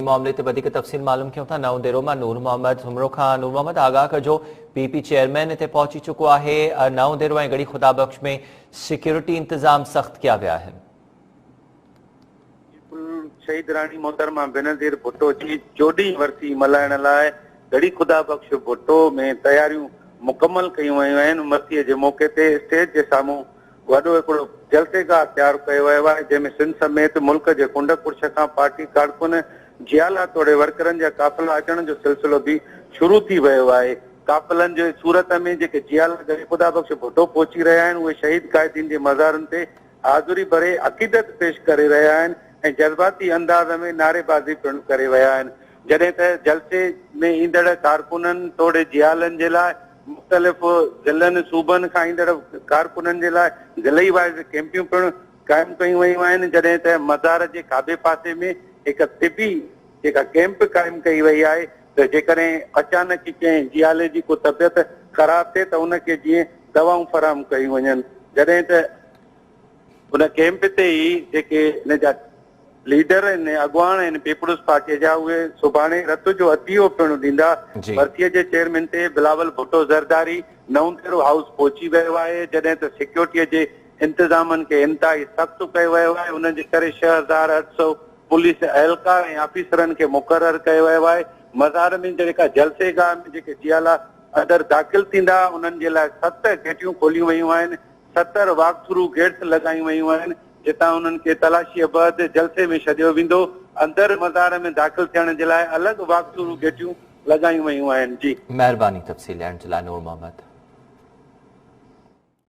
معاملي تي وڌيڪ تفصيل معلوم ڪيون ٿا نئون ديرو مان نور محمد سومرو کان. نور محمد آگاهه ڪجو، پي پي چيئرمين هتي پهچي چڪو آهي، نئون ديرو ۽ ڳڙهي خدا بخش ۾ سيڪيورٽي انتظام سخت ڪيا ويا آهن. بلڪل شهيد راڻي محترمه بينظير ڀٽو جي چوڏهين ورسي ملهائڻ لاء ڳڙهي خدا بخش ڀٽو ۾ تياريون مڪمل ڪيون ويون آهن، ورسي جي موقعي تي اسٽيج جي سامهون وڏو هڪڙو جلسي گاهه تيار ڪيو ويو آهي، جنهن ۾ سنڌ سميت ملڪ جي ڪنڊ ڪڙڇ کان پارٽي ڪارڪن، جيالا توڙي ورڪرن جا قافلا اچڻ جو سلسلو به شروع ٿي ويو آهي. قافلن جي صورت ۾ جيڪي جيالا ڳڙهي خدا بخش ڀٽو پهچي رهيا آهن، اهي شهيد قائدين جي مزارن تي حاضري ڀري عقيدت پيش ڪري رهيا آهن ۽ جذباتي انداز ۾ نعريبازي پڻ ڪري ويا آهن. جڏهن ته جلسي ۾ ايندڙ ڪارڪنن توڙي جيالن جي لاء مختلف ضلعن صوبن کان ايندڙ ڪارڪنن جي لاء ضلعي وائيز ڪيمپيون پڻ قائم ڪيون ويون آهن جڏهن ته مزار جي کاٻي پاسي ۾ هڪ طبي جيڪا ڪيمپ قائم ڪئي وئي آهي ته جيڪڏهن اچانڪ ئي ڪنهن جيالي جي ڪو طبيعت خراب ٿئي ته ان کي جيئن دوائون فراهم ڪيون وڃن جڏهن ته ان ڪيمپ تي ئي جيڪي ان جا ليڊر آهن اڳواڻ آهن پيپلز پارٽي جا اهي سڀاڻي رت جو عطيو پڻ ڏيندا. ڀرتي جي چيئرمين تي بلاول ڀٽو زرداري نئون ديرو هائوس پهچي ويو آهي جڏهن ته سيڪيورٽي جي انتظامن کي انتهائي سخت ڪيو ويو آهي ان جي ڪري 6800 پوليس اهلڪار ۽ آفيسرن کي مقرر ڪيو ويو آهي مزار ۾ جيڪا جلسي گاهه ۾ جيڪي جيالا اندر داخل ٿيندا انهن جي لاء ست گيٽيون کوليون ويون آهن 70 واڪ ٿرو گيٽس لڳايون ويون آهن، جتان انهن کي تلاشيء بعد جلسي ۾ ڇڏيو ويندو. اندر مزار ۾ داخل ٿيڻ جي لاء الڳ واڪ ٿرو گيٽيون لڳايون ويون آهن. جي. مهرباني تفصيل ڏيڻ جي لاء نور محمد.